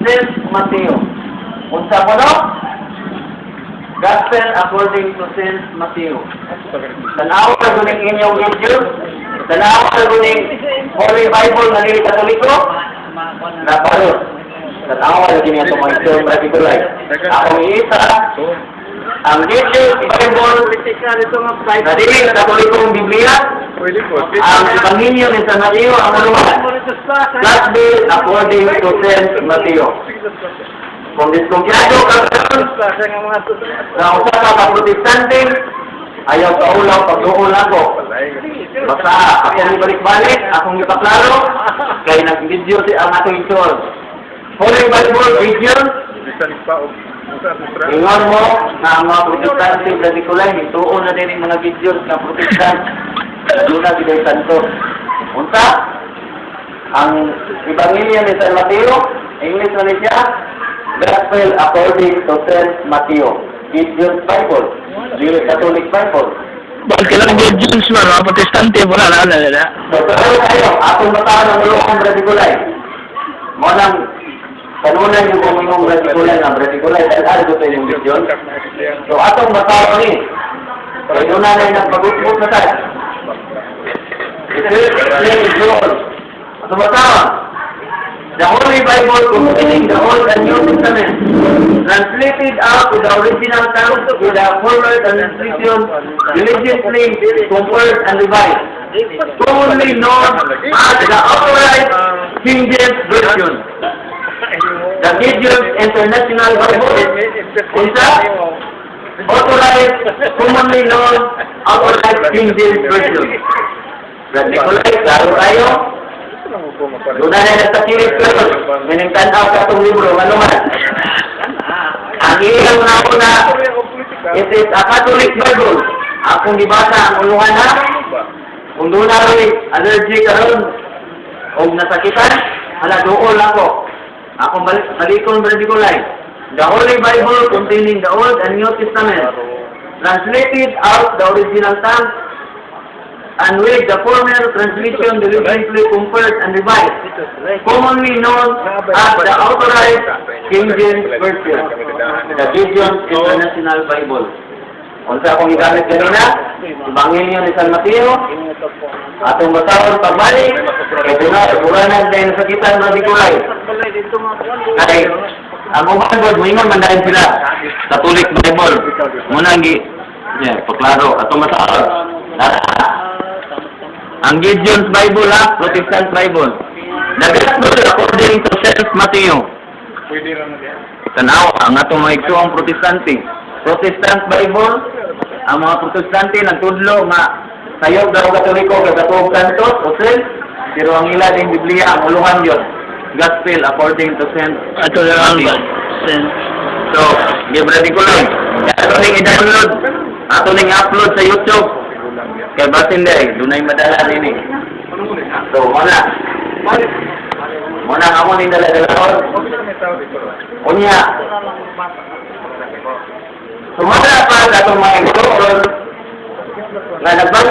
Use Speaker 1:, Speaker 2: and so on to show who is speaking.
Speaker 1: Saint Matthew. Unsa ko no? Gospel according to Saint Matthew. Tanawa na guning inyong video. Tanawa na guning Holy Bible na dili Katoliko. Naparot. Tanawa na gini ato mga igsoon, Brad Nicolay. Akong iisa, ang Gideon's Bible na dili Katolikong Biblia, ang Ebanghelyo ni San Mateo ang uluhan. Gospel according to Saint Matthew. Kung diskumpiyado ka karon na usa ka ka Protestante, ayaw kaulaw pagduol ako. Basta akong ibalik-balik, akong ipaklaro, kay nag-video si ang atong igsoon. Holy Bible video, ingon mo na ang mga Protestante, Brad Nicolay, nituon na din ang mga videos nga Protestant. Doon na sila santo. Unsa? Ang Ebanghelyo ni San Mateo, English na ni siya, Gospel according to Saint Matthew. Gideon's Bible. Dili Catholic Bible.
Speaker 2: Bakit kailangan Gideon's man, mga Protestante, wala na, wala na.
Speaker 1: So, pero tayo, atong bataan ang ulong, Brad Nicolay. Mo nang kanunay yung umingong, Brad Nicolay, nga Brad Nicolay, dahil ko sa inyong Gideon. So, atong bataan ni. Kaya doon na na nagpagutbot na tayo. It will explain John. Atong bataan. The Holy Bible containing the Old and New Testament, translated out to the original tongue with the former translation diligently compared and revised, commonly known as the Authorized King James Version. The Gideon's International Bible. Unsa? Authorized, commonly known, Authorized King James Version. Brad Nicolay, klaro tayo. Doon na na sa kilit karon. Meaning tanaw ka itong libro, ano man. Ang iyang nauna, it is a Catholic Bible. Akong gibasa ang uluhan ha. Kung doon na rin allergy karon o nasakitan, hala dool ako. Akong balik, balikon, Brad Nicolay. The Holy Bible containing the Old and New Testament, translated out the original tongue and with the former translation deliberately compared and revised, commonly known as the Authorized King James Version, the Gideon's International Bible. Unsa akong gigamit ganina? Ebanghelyo ni San Mateo, atong basahon pagbalik, kay duna, uranan dahil nasakitan mga Nicolay. Kay, ang uban god, moingon man dahil sila, Catholic Bible. Muna gi, yeah, paklaro, atong basahon. Tara. Ang Gideon's Bible ha, Protestant Bible. The Gospel according to Saint Matthew.
Speaker 3: Pwede ra na diyan.
Speaker 1: Tanaw, ang atong mga igsuong Protestante. Protestant Bible, ang mga Protestante nagtudlo nga sayop daw Katoliko kay katuog santos o saint, pero ang ila ding Biblia ang uluhan yun. Gospel according to Saint
Speaker 2: Ato na lang
Speaker 1: Matthew.
Speaker 2: ba? Saint.
Speaker 1: So, gibrady ko lang. Ato ning i-download, ato ning i-upload sa YouTube. Kay basin dai, dunay madala nini. So, muna. Muna ako ning dala-dala. Unya, sumala pa sa atong mga igsoon nga nagbang